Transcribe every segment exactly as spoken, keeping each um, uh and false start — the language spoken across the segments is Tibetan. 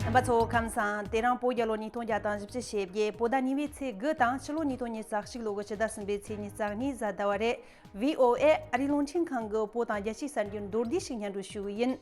རྣམ་པ་ཚོ་ཁམས་བཟང་། དེ་རིང་བོད་རྒྱལ་ལོ་ཉིས་སྟོང་བརྒྱ་དང་བཞི་བཅུ་ཞེ་བརྒྱད། བོད་ཟླ་གཉིས་པའི་ཚེས་དགུ་དང་ཕྱི་ལོ་ཉིས་སྟོང་ཉི་ཤུ་རྩ་གཅིག་ལོ་གི་ཕྱི་ཟླ་གསུམ་པའི་ཚེས་ཉི་ཤུ་རྩ་གཉིས་གཟའ་ཟླ་བ་རེད། བྷི་ཨོ་ཨེ་ཨ་རིའི་རླུང་འཕྲིན་ཁང་གི་བོད་དང་རྒྱལ་སྤྱིའི་གསར་འགྱུར་མདོར་བསྡུས་ཤིག་སྙན་སྒྲོན་ཞུ་གི་ཡིན།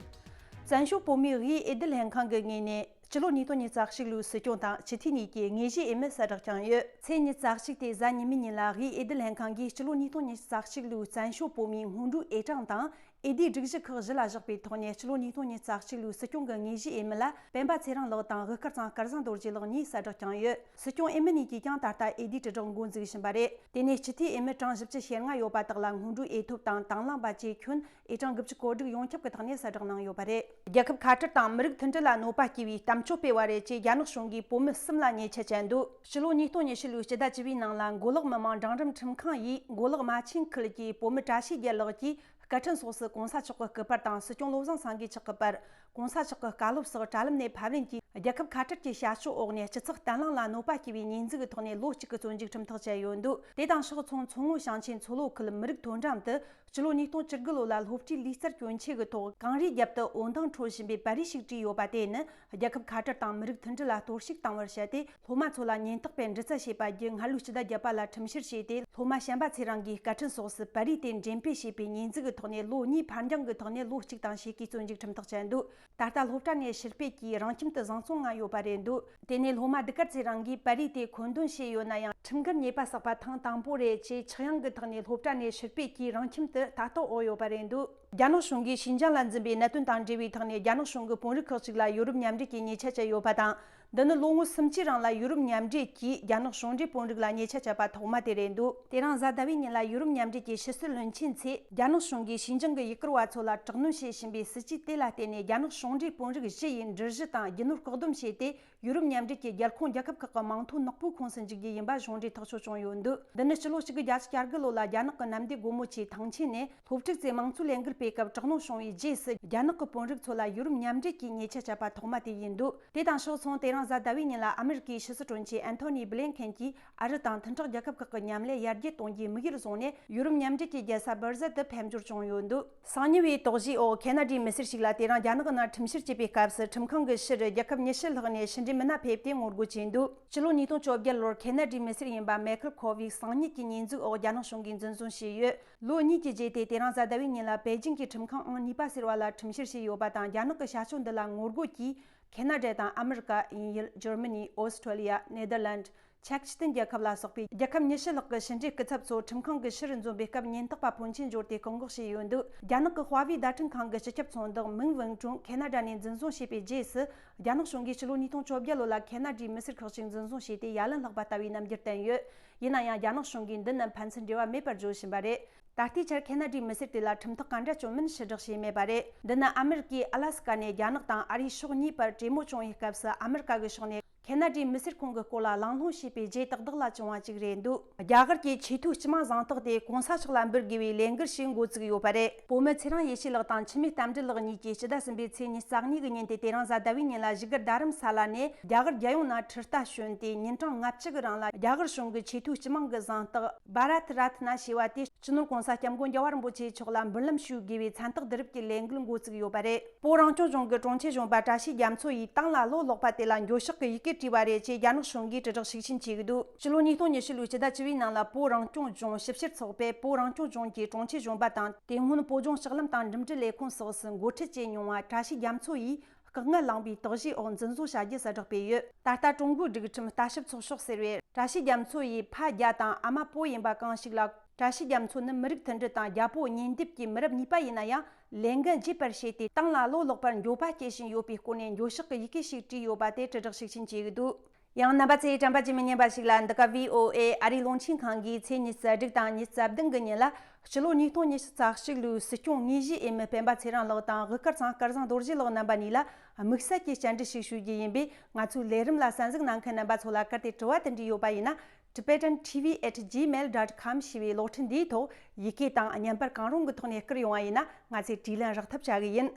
བཙན་བྱོལ་བོད་མིའི་དབུས་འོས་བསྡུ་ལྷན་ཁང་གི་ངོས་ནས་ཕྱི་ལོ་ཉིས་སྟོང་ཉི་ཤུ་རྩ་གཅིག་ལོའི་སྲིད་སྐྱོང་དང་སྤྱི་འཐུས་གཉིས་ཀྱི་དངོས་གཞིའི་འོས་མི་གསལ་བསྒྲགས་བསྐྱངས་ཡོད། ཚེས་ཉི་ཤུ་རྩ་གཅིག་སྟེ་གཟའ་ཉི་མའི་ཉིན་ལ་དབུས་འོས་བསྡུ་ལྷན་ཁང་གིས་ཕྱི་ལོ་ཉིས་སྟོང་ཉི་ཤུ་རྩ་གཅིག་ལོའི་བཙན་བྱོལ་བོད་མིའི་སྔོན་འགྲོའི་འོས་གྲངས་དང་། འོས་བསྡུའི་སྒྲིག་གཞི་ཁག་གཞི་ལ་བཞག་པའི་ཐོག་ནས་ཕྱི་ལོ་ཉིས་སྟོང་ཉི་ཤུ་རྩ་གཅིག་ལོའི་སྲིད་སྐྱོང་གི་དངོས་གཞིའི་འོས་མི་ལ་སྤེན་པ་ཚེ་རིང་ལགས་དང་དབུ་དཀར་ཚང་སྐལ་བཟང་རྡོ་རྗེ་ལགས་གཉིས་གསལ་བསྒྲགས་བསྐྱངས་ཡོད། སྲིད་སྐྱོང་འོས་མི་གཉིས་ཀྱིས་ཀྱང་ད་ལྟ་འོས་བསྡུའི་དྲིལ་བསྒྲགས་འགོ་འཛུགས་བཞིན་པ་རེད། དེ་ནས་སྤྱི་འཐུས་འོས་མི་གྲངས་བཞི་བཅུ་ཞེ་ལྔ་ཡོད་པ་དག་ལ་སྔོན་འགྲོའི་འོས་ཐོབ་དང་དང་བླངས་པ་བཅས་ཁྱོན་འོས་གྲངས་དགུ་བཅུ་གོ་དྲུག་ཡོངས་ཁྱབ་ཀྱི་ཐོག་ནས་གསལ་བསྒྲགས་གནང་ཡོད་པ་རེད། རྒྱལ་ཁབ་ཁ་བྲལ་དང་མི་རིགས་མཐུན་སྒྲིལ་ལ་གནོད་པ་སྐྱེལ་བའི་གཏམ་བརྗོད་སྤེལ་བ་རེད་ཅེས་རྒྱ་ནག་གཞུང་གིས་བོད་མི་གསུམ་ལ་ཉེས་ཆད་བཅད་འདུག་ཕྱི་ལོ་ཉིས་སྟོང་ཉི་ཤུ་ལོའི་སྤྱི་ཟླ་བཅུ་པའི་ནང་ལ་མགོ་ལོག་མི་དམངས་འབྲིང་རིམ་ཁྲིམས་ཁང་ཡིས་མགོ་ལོག་རྨ་ཆེན་ཁུལ་གྱི་བོད་མི་བཀྲ་ཤིས་རྒྱལ་ལགས་ཀྱིས་སྐད་འཕྲིན་སོགས་སུ་གོང་ས་མཆོག་གི་སྐུ་པར་དང་སྲིད་སྐྱོང་བློ་བཟང་སེང་གེ་མཆོག་གི་པར། གོང་ས་མཆོག་གི་བཀའ་སློབ་སོགས་དྲ་ལམ་ནས་ཕབ་ལེན་གྱིས་རྒྱལ་ཁབ་ཁ་བྲལ་གྱི་བྱ་སྤྱོད་འོག་ནས་སྤྱི་ཚོགས་བརྟན་ལྷིང་ལ་གནོད་པ་སྐྱེལ་བའི་ཉེས་འཛུགས་ཀྱི་ཐོག་ནས་ལོ་གཅིག་གི་བཙོན་འཇུག་ཁྲིམས་ཐག་བཅད་ཡོད་འདུག་དེ་དང་ཕྱོགས་མཚུངས་མཚོ་སྔོན་ཞིང་ཆེན་མཚོ་ལྷོ་ཁུལ་མི་རིགས་མཐོ་འབྲིང་དུ་ཕྱི་ལོ་ཉིས་སྟོང་བཅུ་དགུ་ལོ་ལ་སློབ་གྲྭའི་ལུས་རྩལ་གྱོན་ཆས་ཀྱི་ཐོག་གངས་རིའི་རྒྱབ་ཏུ་འོད་མདངས་འཕྲོ་བཞིན་པའི་པར་རིས་ཤིག་བྲིས་ཡོད་པ་དེ་ནི་རྒྱལ་ཁབ་ཁ་བྲལ་དང་མི་རིགས་མཐུན་སྒྲིལ་ལ་གཏོར་བཤིག་བཏང་བར་བཤད་དེ། སློབ་མ་ཚོ་ལ་ཉེན་རྟོག་པས་འདྲི་རྩད་བྱས་པ་བརྒྱུད་སྔ་ལོའི་སྤྱི་ཟླ་བརྒྱད་པ་ལ་ཁྲིམས་བཤེར་བྱས་ཏེ། སློབ་མ་བྱམས་པ་ཚེ་རིང་གིས་སྐད་འཕྲིན་སོགས་སུ་པར་རིས་དེ་འགྲེམས་སྤེལ་བྱས་པའི་ཉེས་འཛུགས་ཀྱི་ཐོག་ནས་ལོ་གཉིས་ཕར་འགྱངས་ཀྱི་ཐོག་ནས་ལོ་གཅིག་དང་ཕྱེད་ཀའི་བཙོན་འཇུག་ཁྲིམས་ཐག་བཅད་འདུག་ད་ལྟ་སློབ་གྲྭ་ནས་ཕྱིར་ཕེབས་ཀྱིས་རང་ཁྱིམ་དུ་བཟང་བཙོན་ལངས་ཡོད་པ་རེད་འདུག་དེ་ནས་སློབ་མ་གདུགས་དཀར་ཚེ་རིང་གིས་པར་རིས་དེ་མཁོ་འདོན་བྱས་ཡོད་ན་ཡང་། ཁྲིམས་འགལ་ཉེས་པ་བསགས་པ་ཐེངས་དང་པོ་རེད་ཅེས་ཆག་ཡང་གི་ཐོག་ནས་སློབ་གྲྭ་ནས་ཕྱིར་ཕེབས་ཀྱིས་རང་ཁྱིམ་དུ་ལྟ་རྟོག་འོག་ཡོད་པ་རེད་འདུག་རྒྱ་ནག་གཞུང་གིས་ཞིན་ཅང་ལ་འཛིན་པའི་གནད་དོན་དང་འབྲེལ་བའི་ཐོག་ནས་རྒྱ་ནག་གཞུང་གི་དཔོན་རིགས་ཁག་ཅིག་ལ་ཡོ་རོབ་མཉམ་འབྲེལ་གྱིས་ཉེས་ཆད་བཅད་ཡོད་པ་དང་། འདི་ནི་ལོ་ངོ་སུམ་ཅུའི་རིང་ལ་ཡོ་རོབ་མཉམ་འབྲེལ་གྱིས་རྒྱ་ནག་གཞུང་འབྲེལ་དཔོན་རིགས་ལ་ཉེས་ཆད་བཅད་པ་ཐོག་མ་དེ་རེད་འདུག་དེ་རིང་གཟའ་ཟླ་བའི་ཉིན་ལ་ཡོ་རོབ་མཉམ་འབྲེལ་གྱི་ཕྱི་སྲིད་བློན་ཆེན་ཚོས་རྒྱ་ནག་གཞུང་གིས་ཞིན་ཅང་གི་ཡུ་གུར་བ་ཚོ་ལ་དྲག་གནོན་བྱེད་བཞིན་པའི་སྲིད་ཇུས་དེ་ལ་བརྟེན་ནས་རྒྱ་ནག་གཞུང་འབྲེལ་དཔོན་རིགས་བཞི་ཡིས་འགྲུལ་བཞུད་དང་རྒྱུ་ནོར་བཀག་སྡོམ་བྱས་ཏེ། ཡུ་རོབ་མཉམ་འབྲེལ་གྱི་རྒྱལ་ཁོངས་རྒྱལ་ཁབ་ཁག་གི་མིང་ཐོ་ནག་པོའི་ཁོངས་སུ་འཇུག་རྒྱུ་ཡིན་པ་གཞུང་འབྲེལ་ཐག་གཅོད་བྱུང་ཡོད་འདུག་འདི་ནི་ཕྱི་ལོ་གཅིག་དགུ་བརྒྱད་ཅུ་གྱ་དགུ་ལོ་ལ་རྒྱ་ནག་གི་གནམ་བདེ་སྒོ་མོ་ཆེའི་ཐང་ཆེན་ནས་སློབ་ཕྲུག་ཚོས་དམངས་གཙོའི་ལས་འགུལ་སྤེལ་སྐབས་དྲག་གནོན་བྱུང་བའི་རྗེས་སུ། རྒྱ་ནག་གི་དཔོན་རིགས་ཚོ་ལ་ཡུ་རོབ་མཉམ་འབྲེལ་གྱིས་ཉེས་ཆད་བཅད་པ་ཐོག་མ་དེ་ཡིན་འདུག་དེ་དང་ཕྱོགས་མཚུངས། དེ་རིང་གཟའ་ཟླ་བའི་ཉིན་ལ་ཨ་མི་རི་ཀའི་ཕྱི་སྲིད་དྲུང་ཆེ་ཨན་ཐོ་ནི་བྷི་ལིན་ཁེན་གྱིས་ཨ་རི་དང་མཐུན་གྲོགས་རྒྱལ་ཁབ་ཁག་གི་མཉམ་ལས་ཡར་རྒྱས་གཏོང་རྒྱུའི་དམིགས་ཡུལ་བཟུང་ནས། ཡུ་རོབ་མཉམ་འབྲེལ་གྱི་རྒྱལ་ས་སྦར་ཟལ་དུ་ཕེབས་འབྱོར་བྱུང་ཡོད་འདུག་སང་ཉིན་བའི་དོགས་གཞིའི་འོག་ཁེ་ན་ཌའི་མི་སེར་ཞིག་ལ་དེ་རིང་རྒྱ་ནག་ནང་ཁྲིམས་བཤེར་བྱེད་པའི་སྐབས་སུ། ཁྲིམས་ཁང་གི་ཕྱིར་རྒྱལ་ཁབ་ཉི་ཤུ་ལྷག་ནས་ཕྱི་འབྲེལ་མི་སྣ་ཕེབས་ཏེ་ངོ་རྒོལ་བྱས་འདུག་ཕྱི་ལོ་ཉིས་སྟོང་བཅོ་བརྒྱད་ལོར་ཁེ་ན་ཌའི་མི་སེར་ཡིན་པ་མེ་ཁལ་ཁོ་ཝིག་སང་ཉིན་གྱི་ཉེས་འཛུགས་འོག་རྒྱ་ནག་གཞུང་གིས་འཛིན་བཟུང་བྱས་ཡོད། ལོ་གཉིས་ཀྱི་རྗེས་ཏེ་དེ་རིང་གཟའ་ཟླ་བའི་ཉིན་ལ་པེ་ཅིང་གི་ཁྲིམས་ཁང་ཨང་གཉིས་པ་ཟེར་བ་ལ་ཁྲིམས་བཤེར་བྱས་ཡོད་པ་དང་། རྒྱ་ནག་གི་བྱ་སྤྱོད་འདི་ལ་ངོ་རྒོལ་གྱིས། ཁེ་ན་ཌ་དང་ཨ་མི་རི་ཀ། དབྱིན་ཡུལ། འཇར་མ་ནི། ཨོ་སི་ཁྲོ་ལི་ཡ། ནེ་དར་ལན། ཅེཀ་སི་ཏན་རྒྱལ་ཁབ་ལ་སོགས་པའི་རྒྱལ་ཁབ་ཉི་ཤུ་ལྷག་གི་ཕྱི་འབྲེལ་སྐུ་ཚབ་ཚོ་ཁྲིམས་ཁང་གི་ཕྱིར་འཛོམས་པའི་སྐབས། ཉེན་རྟོག་པ་ཕོན་ཆེན་འབྱོར་ཏེ་བཀག་འགོག་བྱས་ཡོད་འདུག་རྒྱ་ནག་གི་ཧྭ་ཝེ་བརྡ་འཕྲིན་ཁང་གི་སྤྱི་ཁྱབ་ཚོང་བདག་མིང་ཝེང་ཀྲུང་ཁེ་ན་ཌ་ནས་འཛིན་བཟུང་བྱས་པའི་རྗེས་སུ། རྒྱ་ནག་གཞུང་གིས་ཕྱི་ལོ་ཉིས་སྟོང་བཅོ་བརྒྱད་ལོ་ལ་ཁེ་ན་ཌའི་མི་སེར་ཁག་ཅིག་འཛིན་བཟུང་བྱས་ཏེ། ཡ་ལན་ལྷག་པ་ལྟ་བུའི་རྣམ་འགྱུར་བསྟན་ཡོད། ཡིན་ན་ཡང་། རྒྱ་ནག་གཞུང་གིས་འདི་རྣམས་ཕན་ཚུན་འབྲེལ་བ་མེད་པར་བརྗོད་བཞིན་པ་རེད། ད་ལྟའི་ཆར་ཁེ་ན་ཌའི་མི་སེར་དེ་ལ་ཁྲིམས་ཐག་ག་འདྲ་བཅོམ་མིན་ཕྱིར་བསྒྲགས་བྱས་མེད་པ་རེད། འདི་ནི་ཨ་མི་རི་ཀས་ཨ་ལ་སི་ཀ་ནས་རྒྱ་ནག་དང་ཨ་རིའི་ཕྱོགས་གཉིས་བར་གྲོས་མོལ་བྱུང་བའི་སྐབས་སུ། ཨ་མི་རི་ཀ་གི་ཕྱོགས་ནས་ཁེ་ན་ཌའི་མི་སེར་ཁོང་གི་སྐོར་ལ་གླེང་སློང་བྱས་པའི་རྗེས་ཏག་ཏག་ལ་བྱུང་བ་ཅིག་རེད་འདུག་རྒྱ་གར་གྱི་ཆེས་མཐོའི་སྤྱི་དམངས་གཟེངས་རྟགས་དེ་གོང་ས་མཆོག་ལ་འབུལ་དགོས་པའི་ལས་འགུལ་ཞིག་འགོ་བཙུགས་ཡོད་པ་རེད། བོད་མི་ཚེ་རིང་ཡེ་ཤེས་ལགས་དང་འཆི་མེད་རྟ་མགྲིན་ལགས་གཉིས་ཀྱིས་སྤྱི་ཟླ་གསུམ་པའི་ཚེས་ཉི་ཤུ་རྩ་གཉིས་ཀྱི་ཉིན་ཏེ། དེ་རིང་གཟའ་ཟླ་བའི་ཉིན་ལ་བཞུགས་སྒར་རྡ་རམ་ས་ལ་ནས་རྒྱ་གར་རྒྱལ་ཡོངས་ནང་ཁྲི་རྟ་བྱོན་ཏེ། ཉིན་གྲངས་ལྔ་བཅུ་གི་རིང་ལ་རྒྱ་གར་གཞུང་གི་ཆེས་མཐོའི་སྤྱི་དམངས་ཀྱི་གཟེངས་རྟགས་བྷ་རད་རཏ་ན་ཞེས་པ་དེ། སྤྱི་ནོར་གོང་ས་སྐྱབས་མགོན་རྒྱལ་བ་རིན་པོ་ཆེ་མཆོག་ལ་འབུལ་ལམ་ཞུ་དགོས་པའི་མཚན་རྟགས་བསྡུ་རུབ་ཀྱི་ལས་འགུལ་འགོ་བཙུགས་ཡོད་པ་རེད། བོད་རང་སྐྱོང་ལྗོངས་ཀྱི་གྲོང་ཁྱེར་གཞོན་པ་བཀྲ་ཤིས་རྒྱ་མཚོ་ཡིས་ཏང་ལ་བློ་ལོག་པ་དེ་ལ་འགྱོད་བཤགས་ཀྱི་ཡི་གེ་བྲིས་པ་རེད་ཅེས་རྒྱ་ནག་གཞུང་གིས་དྲིལ་བསྒྲགས་ཤུགས་ཆེན་བྱེད་ཀྱི་འདུག་ཕྱི་ལོ་ཉིས་སྟོང་ཉི་ཤུ་ལོའི་སྤྱི་ཟླ་བཅུ་པའི་ནང་ལ། བོད་རང་སྐྱོང་ལྗོངས་ཞིབ་བཤེར་ཚོགས་པས་བོད་རང་སྐྱོང་ལྗོངས་ཀྱི་གྲོང་ཁྱེར་གཞོན་པ་དང་། དེ་སྔོན་བོད་ལྗོངས་ལྕགས་ལམ་དང་འགྲིམ་འགྲུལ་ལས་ཁུངས་སོགས་སུ་འགོ་ཁྲིད་བྱས་མྱོང་བ་བཀྲ་ཤིས་རྒྱ་མཚོ་ཡིས། བཀག་ཉར་ལངས་པའི་དོགས་གཞིའི་འོག་འཛིན་བཟུང་བྱ་རྒྱུ་གསལ་བསྒྲགས་སྤེལ་ཡོད། ད་ལྟ་ཀྲུང་གོའི་སྒྲིག་ཁྲིམས་ལྟ་ཞིབ་ཚོགས་ཤོག་ཟེར་བས། བཀྲ་ཤིས་རྒྱ་མཚོ་ཡི་ཕ་རྒྱ་དང་ཨ་མ་བོད་ཡིན་པ་གང་ཞིག་ལ། བཀྲ་ཤིས་རྒྱ་མཚོ་ནི་མི་རིགས་མཐུན་སྒྲིལ་དང་རྒྱ་བོད་གཉིས་འདེབས་ཀྱི་མི་རབས་གཉིས་པ་ཡིན་ན་ཡང་། ལས་འགན་བརྗེད་པར་བྱས་ཏེ། ཏང་ལ་བློ་ལོག་པར་འགྱོད་པ་སྐྱེ་བཞིན་ཡོད་པའི་སྐོར་ནས་འགྱོད་བཤགས་ཀྱི་ཡི་གེ་ཞིག་བྲིས་ཡོད་པ་དེ་དྲིལ་བསྒྲགས་ཤུགས་ཆེན་བྱེད་ཀྱི་འདུག་ཡང་རྣམ་པ་ཚོས་དྲན་པ་བརྗེད་མི་ཉན་པ་ཞིག་ལ། འདི་ག་བྷི་ཨོ་ཨེ་ཨ་རིའི་རླུང་འཕྲིན་ཁང་གིས་ཚེས་ཉི་ཤུ་རྩ་དྲུག་དང་ཉི་ཤུ་རྩ་བདུན་གི་ཉིན་ལ། ཕྱི་ལོ་ཉིས་སྟོང་ཉི་ཤུ་རྩ་གཅིག་ལོའི་སྲིད་སྐྱོང་དངོས་གཞིའི་འོས་མི་སྤེན་པ་ཚེ་རིང་ལགས་དང་དབུ་དཀར་ཚང་སྐལ་བཟང་རྡོ་རྗེ་ལགས་རྣམ་པ་གཉིས་ལ་དམིགས་བསལ་གྱི་བཅར་འདྲི་ཞིག་ཞུ་རྒྱུ་ཡིན་པས། ང་ཚོའི་ལས་རིམ་ལ་གསན་གཟིགས་གནང་མཁན་རྣམ་པ་ཚོ་ལ་གལ་ཏེ་དྲི་བ་དེ་འདྲ་ཡོད་པ་ཡིན་ན། Tibetan T V at gmail dot com ཞེས་པའི་གློག་འཕྲིན་འདིའི་ཐོག་ཡི་གེ་དང་བརྙན་པར་གང་རུང་གི་ཐོག་ནས་བསྐུར་ཡོང་བ་ཡིན་ན། ང་ཚོས་དྲིས་ལན་རག་ཐབས་བྱ་གི་ཡིན།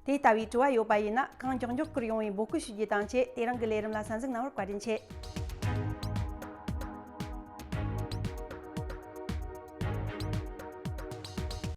དེ་ལྟ་བུའི་དྲི་བ་ཡོད་པ་ཡིན་ན། གང་མགྱོགས་མགྱོགས་བསྐུར་ཡོང་བའི་འབོད་སྐུལ་ཞུ་རྒྱུ་དང་བཅས། དེ་རིང་གི་ལས་རིམ་ལ་གསན་གཟིགས་གནང་བར་བཀའ་དྲིན་ཆེ།